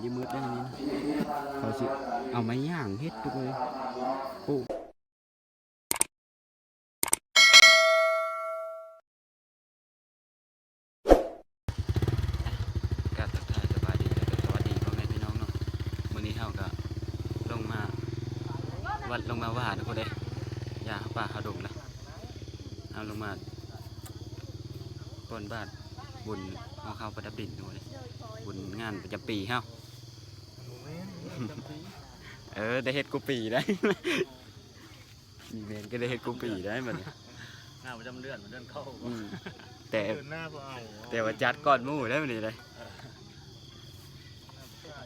ຢູ່ມືດແລ້ວນີ້ນະ ເຂົາຊິເອົາໄມ້ຫຍັງເຮັດທຸກຄົນເອີຍ. ໂອ້ ກາບທັກທາຍສະບາຍດີ ແລ້ວກໍສະຫວັດດີພໍ່ແມ່ພີ່ນ້ອງເນາະ. ມື້ນີ້ເຮົາກໍລົງມາວັດ ລົງມາວາດເນາະ ຜູ້ໃດ ຢ່າເຂົ້າປ່າເຂົ້າດົງນະ. ເຮົາລົງມາປ້ອນບາດບຸນຫໍ່ເຂົ້າປະດັບດິນເນາະ ບຸນງານປະຈຳປີເຮົາ. ບໍ່ແມ່ນ ປະຈຳປີ ເອີ ໄດ້ເຮັດກູປີໄດ໋. ມີແມ່ນກໍໄດ້ເຮັດກູປີໄດ໋ບັດນີ້ ງານປະຈຳເດືອນ ເດືອນເກົ້າ. ອືມ ແຕ່ ເດືອນໜ້າບໍ່ເອົາ ແຕ່ວ່າຈັດກ່ອນໝູ່ໄດ໋ບັດນີ້ໄດ໋ ເອີ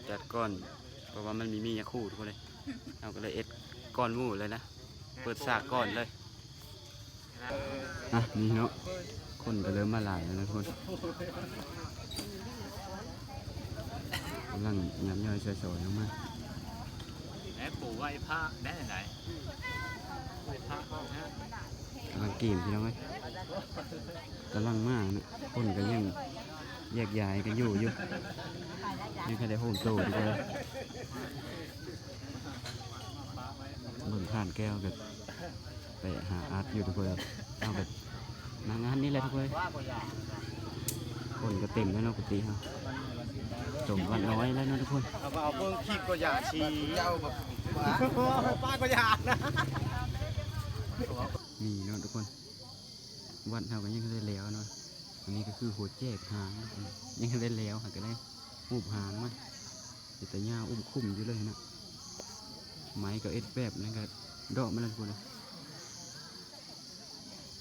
ຈັດກ່ອນ ເພາະວ່າມັນມີ ມີຍາຄູທຸກຄົນເອີຍ. ເຮົາກໍເລີຍເຮັດກ່ອນໝູ່ເລີຍນະ ເປີດສາກກ່ອນເລີຍ. ອ່ະ ນີ້ເນາະ ຄົນກໍເລີ່ມມາຫຼາຍແລ້ວນະທຸກຄົນ ກຳລັງຍຳຍ່ອຍຊ່ອຍຊອຍລົງມາ ແມ່ປູໄຫວ້ພະແດ່ໃດ ໄຫວ້ພະ ກຳລັງເກມພີ່ນ້ອງເອີຍ ກຳລັງມານະ. ຄົນກໍຍັງແຍກຍ້າຍກັນຢູ່ຢູ່ ຍັງບໍ່ໄດ້ໂຮມໂຕທຸກຄົນ. ເບິ່ງທ່ານແກ້ວກໍໄປຫາອັດຢູ່ທຸກຄົນ ເຮົາກໍມາງານນີ້ແຫຼະທຸກຄົນ. ຄົນກໍເຕັມແລ້ວເນາະ ກຸຕິເຮົາສົມວັດນ້ອຍແລ້ວເນາະທຸກຄົນ. ເຮົາກໍເອົາເບິ່ງຄລິບກໍຢ່າຊີ້ ເຈົ້າກໍ ປ້າກໍຢ່ານະ. ນີ້ເນາະທຸກຄົນ ວັດເຮົາກໍຍັງບໍ່ໄດ້ແລ້ວເນາະ. ອັນນີ້ກໍຄືຫົວແຈກຫາງ ຍັງບໍ່ໄດ້ແລ້ວ ຫາກໍໄດ້ຮູບຫາງມາ ເປັນຕາຍາວອຸ້ມຄຸ້ມຢູ່ເລີຍນະ. ໄມ້ກໍເຮັດແບບນັ້ນກໍເດາະມາແລ້ວທຸກຄົນ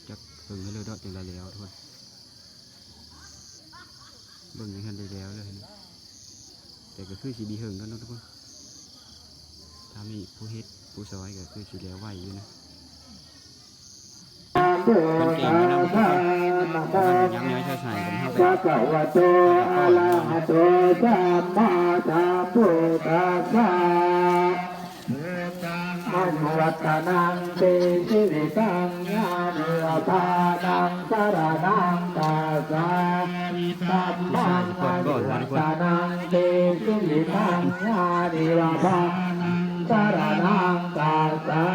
ຈັກເຖິງເລີຍເດາະຈັ່ງໄດ້ແລ້ວທຸກຄົນ. ເບິ່ງຍັງທັນໄດ້ແລ້ວເລີຍນະ ແຕ່ກໍຄືຊິບໍ່ເຖິງດອກເນາະທຸກຄົນ. ຖ້າມີຜູ້ເຮັດຜູ້ຊອຍກໍຄືຊິແລ້ວໄວຢູ່ນະ. ເພິ່ນເກັ່ງຢູ່ນຳທຸກຄົນ ກຳລັງຍຳຍ້ອຍຊ່ອຍຊາຍກັນ ເຮົາໄປ ພະຄະວະໂຕ ອະລະຫະໂຕ ສຳມາສຳພຸດທັດສະ. ອາຍຸວັດຕະນັງ ຕິ ຊີວິຕັງ ຍານິ ວະທານັງ ສະລະນັງ ຄັດສາມິ ທຳມັງ ອາຍຸວັດຕະນັງ ຕິ ຊີວິຕັງ ຍານິ ວະທານັງ ສະລະນັງ ຄັດສາ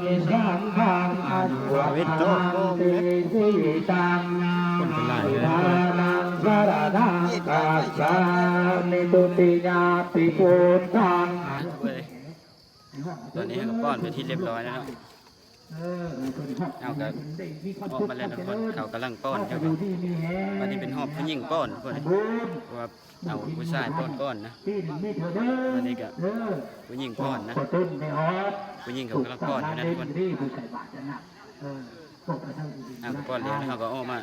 ມິ ສັງຄັງ ອາຍຸວັດຕະນັງ ຕິ ຊີວິຕັງ ຍານິ ວະທານັງ ສະລະນັງ ຄັດສາມິ ທຸຕິຍາປິ ພຸດທັງ. ຕອນນີ້ເຮົາກໍປ້ອນເປັນທີ່ຮຽບຮ້ອຍແລ້ວເນາະ. ເຮົາກໍອອກມາແລ້ວທຸກຄົນ ເຂົາກຳລັງປ້ອນຢູ່. ບັດນີ້ເປັນຮອບຜູ້ຍິງປ້ອນທຸກຄົນ ເພາະວ່າເອົາຜູ້ຊາຍປ້ອນກ່ອນນະ. ບັດນີ້ກໍຜູ້ຍິງປ້ອນນະ ຜູ້ຍິງເຂົາກຳລັງປ້ອນຢູ່ນະທຸກຄົນ. ເຮົາກໍປ້ອນແລ້ວ ເຮົາກໍອອກມາ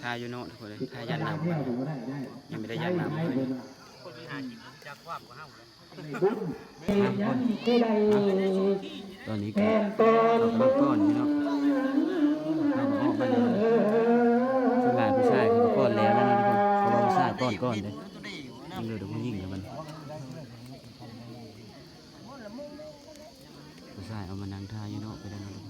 ຖ່າຍຢູ່ເນາະທຸກຄົນເອີຍ ຖ່າຍຢາດນ້ຳ ຍັງບໍ່ໄດ້ຢາດນ້ຳເລີຍ. ຕອນນີ້ກໍເຂົາກຳລັງປ້ອນຢູ່ເນາະ ເຮົາກໍອອກມາແລ້ວ. ສ່ວນຫຼາຍຜູ້ຊາຍເຂົາກໍປ້ອນແລ້ວນະທຸກຄົນ ເພາະວ່າຜູ້ຊາຍປ້ອນກ່ອນເດ້. ຍັງເຫຼືອແຕ່ຜູ້ຍິງແລ້ວບັດນີ້ ຜູ້ຊາຍເອົາມານັ່ງຖ້າຢູ່ເນາະ ໄປໄດ້ເນາະ.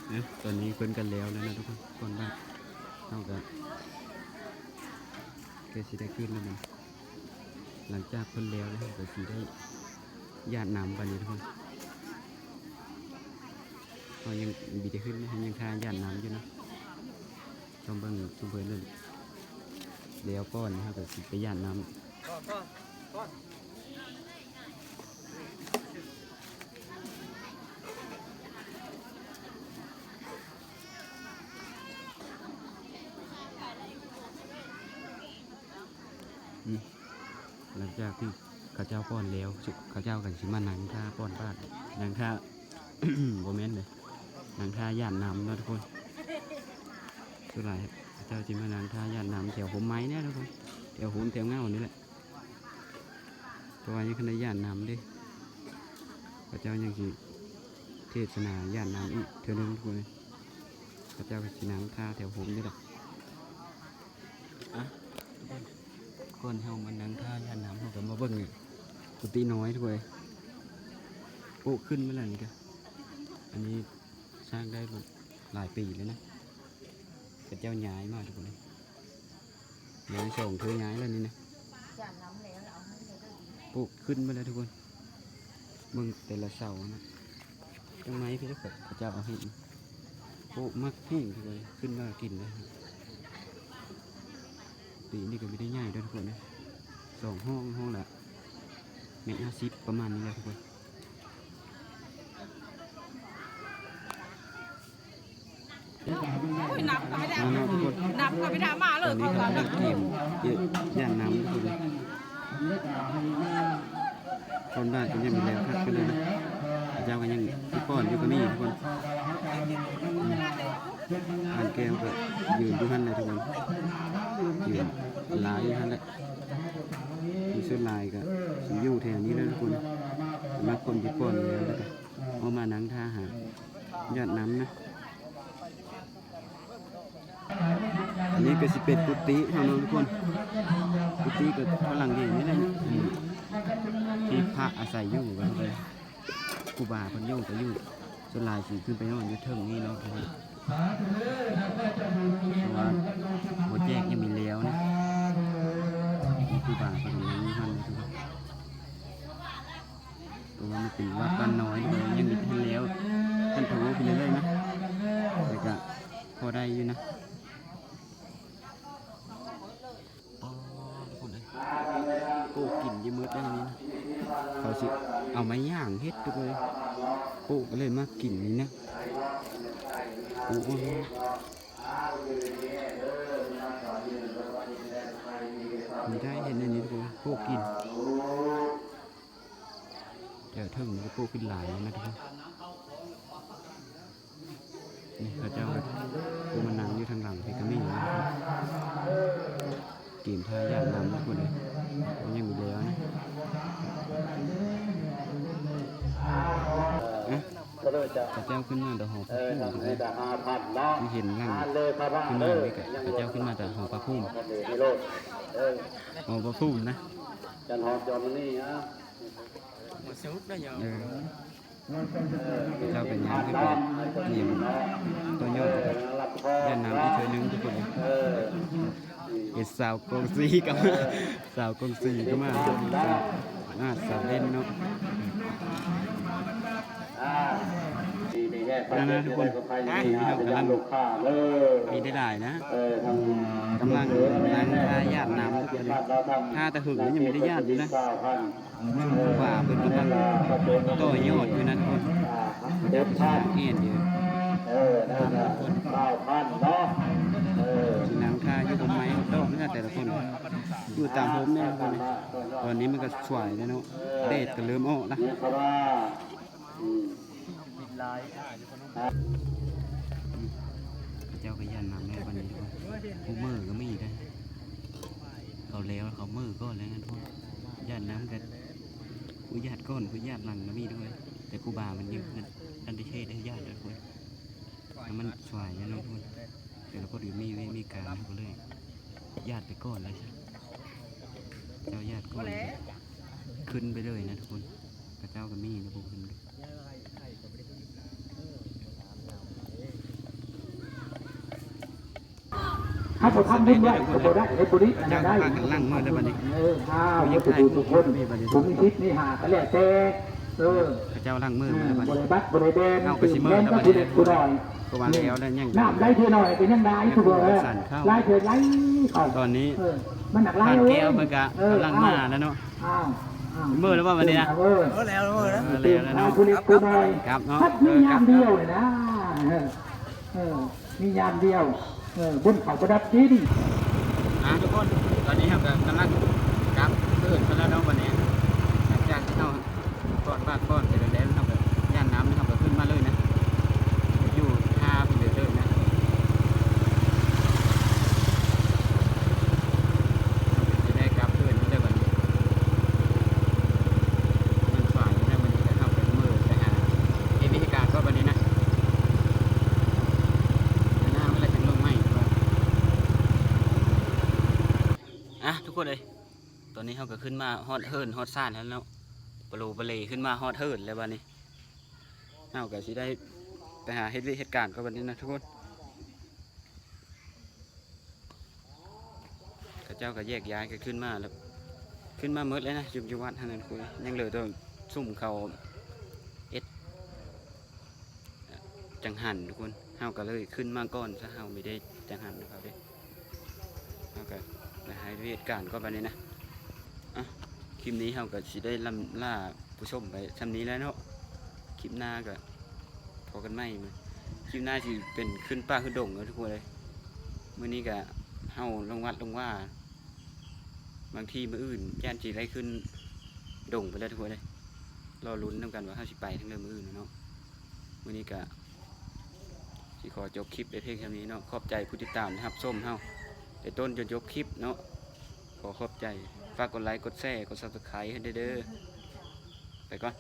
ເອີ ຕອນນີ້ເພິ່ນກໍແລ້ວແລ້ວນະທຸກຄົນ ກ່ອນບາດ ເຮົາກໍ ກໍຊິໄດ້ຂຶ້ນແລ້ວມັນ ຫຼັງຈາກເພິ່ນແລ້ວແລ້ວ ເຮົາກໍຊິໄດ້ຢາດນ້ຳບາດນີ້ທຸກຄົນ. ເຮົາຍັງບໍ່ໄດ້ຂຶ້ນ ເຮົາຍັງຖ້າຢາດນ້ຳຢູ່ນະ. ຕ້ອງເບິ່ງຊຸມເພິ່ນນັ້ນແລ້ວກ່ອນ ເຮົາກໍຊິໄປຢາດນ້ຳ. ອືມ ຫຼັງຈາກທີ່ເຂົາເຈົ້າປ້ອນແລ້ວ ເຂົາເຈົ້າກໍຊິມານັ່ງຖ້າປ້ອນບາດ ນັ່ງຖ້າ ບໍ່ແມ່ນເດ້ ນັ່ງຖ້າຢາດນ້ຳເນາະທຸກຄົນ. ສ່ວນຫຼາຍເຂົາເຈົ້າຊິມານັ່ງຖ້າຢາດນ້ຳແຖວຮົ່ມໄມ້ເນາະທຸກຄົນ ແຖວຮົ່ມແຖວເຫງົ້ານີ້ແຫຼະ. ເພາະວ່າຍັງທັນໄດ້ຢາດນ້ຳເດ້ ເຂົາເຈົ້າຍັງຊິເທດສະໜາຢາດນ້ຳອີກເທື່ອໜຶ່ງທຸກຄົນເອີຍ. ເຂົາເຈົ້າກໍຊິນັ່ງຖ້າແຖວຮົ່ມນີ້ແຫຼະ. ອ່ະ ກ່ອນເຮົາມານັ່ງຖ້າຢາດນ້ຳ ເຮົາກໍມາເບິ່ງກຸຕິນ້ອຍທຸກຄົນເອີຍ. ປູກຂຶ້ນມາແລ້ວນີ້ກະ ອັນນີ້ສ້າງໄດ້ຫຼາຍປີແລ້ວນະ ເຂົາເຈົ້າຍ້າຍມາທຸກຄົນ ຍ້າຍສອງເທື່ອ ຍ້າຍແລ້ວນີ້ນະ ປູກຂຶ້ນມາແລ້ວທຸກຄົນ ເບິ່ງແຕ່ລະເສົານະ ຕົ້ນໄມ້ພີ້ ເຂົາເຈົ້າເອົາເຮັດ ປູກມັກແຮງທຸກຄົນ ຂຶ້ນມາກິນເລີຍ ປີນີ້ກະບໍ່ໄດ້ໃຫຍ່ເດີທຸກຄົນເດີ ສອງຫ້ອງ ຫ້ອງລະເມັດຫ້າສິບ ປະມານນີ້ແຫຼະທຸກຄົນ. ໂອ້ຍ ນັບກະໄມ່ໄດ້ ມາເນາະທຸກຄົນ ນັບກະໄມ່ໄດ້ມາເລີຍ ຕອນນີ້ເຂົາກຳລັງກຽມຢ້ານນ້ຳທຸກຄົນ ຄອນບາດກະຍັງບໍ່ແລ້ວຄັກປານໃດນະ ເຂົາເຈົ້າກະຍັງຊິປ້ອນຢູ່ກະມີທຸກຄົນ ອືມ ອ່ານແກ້ວກະຢືນຢູ່ຫັ້ນແຫຼະທຸກຄົນ ຢືນຫຼາຍຢູ່ຫັ້ນແຫຼະ ສ່ວນຫຼາຍກະຊິຢູ່ແຖວນີ້ແຫຼະທຸກຄົນ ສຳລັບຄົນທີ່ປ້ອນແລ້ວລະກະ ເອົາມານັ່ງຖ້າຫາຍາດນ້ຳນະ ອັນນີ້ກະຊິເປັນກຸຕິເຮົາເນາະທຸກຄົນ ກຸຕິກະພາຍຫຼັງນີ້ນີ້ແຫຼະ ອືມ ທີ່ພະອາໄສຢູ່ ກະຄືຄູບາເພິ່ນຢູ່ກະຢູ່ ສ່ວນຫຼາຍຊິຂຶ້ນໄປນອນຢູ່ເທິງນີ້ເນາະທຸກຄົນ ເພາະວ່າບໍ່ແຈກຍັງມີແລ້ວນະ ມີຄູບາເພິ່ນນັ່ງຢູ່ຫັ້ນທຸກຄົນ ເພາະວ່າມັນເປັນວັດບ້ານນ້ອຍ ຍັງມີທັນແລ້ວ ທ່ານໂທໄປເລື້ອຍໆນະ ແຕ່ກະພໍໄດ້ຢູ່ນະ ອໍ ທຸກຄົນເອີຍ ປູກກິນຢູ່ໝົດແລ້ວນີ້ນະ ເຂົາຊິເອົາໄມ້ຫຍ້າງເຮັດທຸກຄົນເອີຍ ປູກກະເລີຍມາກິນນີ້ນະ ປູກ ນີ້ໄດ້ເຮັດແນວນີ້ທຸກຄົນເອີຍ ປູກກິນ ແຖວເທິງນີ້ກະປູກຂຶ້ນຫຼາຍນະທຸກຄົນ ນີ້ເຂົາເຈົ້າກະ ຜູ້ມານັ່ງຢູ່ທາງຫຼັງພີ້ກະມີນະທຸກຄົນ ກຽມຖ້າຢ້ານນ້ຳທຸກຄົນເອີຍ ຍັງບໍ່ແລ້ວນະ ອະ ເຂົາເຈົ້າຂຶ້ນມາແຕ່ຫໍພະພູມທຸກຄົນ ທີ່ເຫັນຫຼັງຂຶ້ນມານີ້ກະ ເຂົາເຈົ້າຂຶ້ນມາແຕ່ຫໍພະພູມ ຫໍພະພູມນະ ຈັນຫອມຈອມມະນີ ເອີ ເຈົ້າກະຍ່າງຂຶ້ນໄປກຽມຕໍ່ຍອດ ຢ້ານນ້ຳອີກເທື່ອໜຶ່ງທຸກຄົນ ເຫັນສາວກອງສີກະມາ ສາວກອງສີກະມາ ອາດສາວເຫຼັ້ນເນາະ ອັນນັ້ນທຸກຄົນ ນີ້ເຮົາກຳລັງ ມີໄດ້ຫຼາຍນະ ກຳລັງນັ່ງຖ້າຢ້ານນ້ຳທຸກຄົນ ຖ້າແຕ່ຫຶງຍັງບໍ່ໄດ້ຢ້ານຢູ່ນະ ຄູບາເພິ່ນກຳລັງຕໍ່ຍອດຢູ່ນັ້ນພຸ້ນ ຈັບສາງແອ່ນຢູ່ ເອີ ນັ້ນນະ ຊາວພັນເນາະ ເອີ ຊິນັ່ງຖ້າຢູ່ຮົ່ມໄມ້ຮ່ມດອກນີ້ນະ ແຕ່ລະຄົນ ຢູ່ຕາມຮົ່ມນີ້ທຸກຄົນ ຕອນນີ້ມັນກະສວາຍແລ້ວເນາະ ແດດກະເລີ່ມອອກລະ ອືມ ເຂົາເຈົ້າກະຢ້ານນ້ຳແລ້ວບາດນີ້ທຸກຄົນ ຜູ້ເມີກະມີເດ້ ເຂົາແລ້ວເຂົາເມີກ່ອນແລ້ວນັ້ນພຸ້ນ ຢ້ານນ້ຳກະ ຜູ້ຢ້ານກ່ອນຜູ້ຢ້ານຫຼັງກະມີທຸກຄົນ ແຕ່ຄູບາມັນຢູ່ເຮືອນ ທ່ານໄດ້ເທດໃຫ້ຢ້ານທຸກຄົນ ມັນສວາຍແລ້ວເນາະທຸກຄົນ ແຕ່ລະຄົນກະມີເວກມີການ ເຮົາກະເລີຍຢ້ານໄປກ່ອນເລີຍ ເຈົ້າຢ້ານກ່ອນ ຂຶ້ນໄປເລີຍນະທຸກຄົນ ເຂົາເຈົ້າກະມີນະ ຜູ້ຂຶ້ນ ເຮົາບໍ່ທຳບຸນໄວ້ກະບໍ່ໄດ້ ເຮັດບໍ່ດີ ເຂົາເຈົ້າກະພາກັນລ້າງມືແລ້ວບາດນີ້ ເອີ ເອົາ ໝົດທຸກຄົນ ຜູ້ມີສິດມີຫາກະແລ້ວແຕ່ ເອີ ເຂົາເຈົ້າລ້າງມືແລ້ວບາດນີ້ ບໍ່ໄດ້ບັດບໍ່ໄດ້ແບນ ເຮົາກະຊິເມືອແລ້ວບາດນີ້ ຄືວ່າແລ້ວແລ້ວຍັງ ນ້ຳໄຫຼເທື່ອໜ້ອຍກະຍັງຫຼາຍ ຄືວ່າຫຼາຍເທື່ອໄຫຼເຂົ້າ ຕອນນີ້ ເອີ ມັນໜັກຫຼາຍ ທ່ານແກ້ວເພິ່ນກະ ເອີ ກຳລັງມາແລ້ວເນາະ ເມືອແລ້ວບໍ່ບາດນີ້ນະ ເອີ ເອີ ແລ້ວແລ້ວເນາະ ຜູ້ເລັກຜູ້ນ້ອຍ ກັບເນາະ ມີຍາມດຽວນີ້ນະ ເອີ ເອີ ມີຍາມດຽວ ເອີ ບຸນເຂົ້າປະດັບດິນ ອ່າ ທຸກຄົນ ຕອນນີ້ເຮົາກະກຳລັງກັບຄືນເພິ່ນແລ້ວເນາະ ບາດນີ້ ຫຼັງຈາກທີ່ເຮົາປ້ອນບາດປ້ອນໄປແລ້ວ ເຮົາກະຢ້ານນ້ຳ ເຮົາກະຂຶ້ນມາເລີຍນະ ຢູ່ທ່າເພິ່ນເລີຍນະ ເຮົາກະຊິໄດ້ກັບຄືນເລີຍບາດນີ້ ມັນສວາຍຢູ່ນະ ບາດນີ້ກະເຮົາກະເມືອໄປຫາເຮັດວິທີການກ່ອນບາດນີ້ນະ ອ່າ ທຸກຄົນເອີຍ ຕອນນີ້ເຮົາກະຂຶ້ນມາຮອດເຮືອນຮອດຊານແລ້ວເນາະ ປະໂລປະເລຂຶ້ນມາຮອດເຮືອນແລ້ວບາດນີ້ ເຮົາກໍຊິໄດ້ໄປຫາເຮັດວຽກເຮັດການກ່ອນບັດນີ້ນະທຸກຄົນ. ເຂົາເຈົ້າກໍແຍກຍ້າຍກັນຂຶ້ນມາແລ້ວ ຂຶ້ນມາໝົດເລີຍນະ ຢູ່ ຢູ່ວັດຫັ້ນນະທຸກຄົນ. ຍັງເຫຼືອແຕ່ຊຸມເຂົາເຮັດ ຈັງຫັນທຸກຄົນ. ເຮົາກໍເລີຍຂຶ້ນມາກ່ອນຊະ ເຮົາມີແຕ່ຈັງຫັນນຳເຂົາເດ້. ເຮົາກໍໄປຫາເຮັດການກ່ອນບັດນີ້ນະ. ອ່ະ ຄລິບນີ້ເຮົາກໍຊິໄດ້ລ່ຳລາຜູ້ຊົມໄປສ່ຳນີ້ແຫຼະເນາະ. ຄລິບໜ້າກໍພໍ້ກັນໃໝ່. ຄລິບໜ້າຊິເປັນຂຶ້ນປ່າຂຶ້ນດົງເນາະທຸກຄົນເອີຍ. ມື້ນີ້ກໍເຮົາລົງວັດລົງວາ ບາງທີມື້ອື່ນຢ້ານຊິໄດ້ຂຶ້ນດົງໄປແລ້ວທຸກຄົນເອີຍ. ລໍລຸ້ນນຳກັນວ່າເຮົາຊິໄປທາງໃດມື້ອື່ນເນາະ. ມື້ນີ້ກະຊິຂໍຈົບຄລິບໄວ້ພຽງສ່ຳນີ້ເນາະ. ຂອບໃຈຜູ້ຕິດຕາມ ແລະ ຮັບຊົມເຮົາແຕ່ຕົ້ນຈົນຈົບຄລິບເນາະ. ຂໍຂອບໃຈ. ຝາກກົດໄລ ກົດແຊ ກົດ Subscribe ໃຫ້ແດ່ເດີ. ໄປກ່ອນ.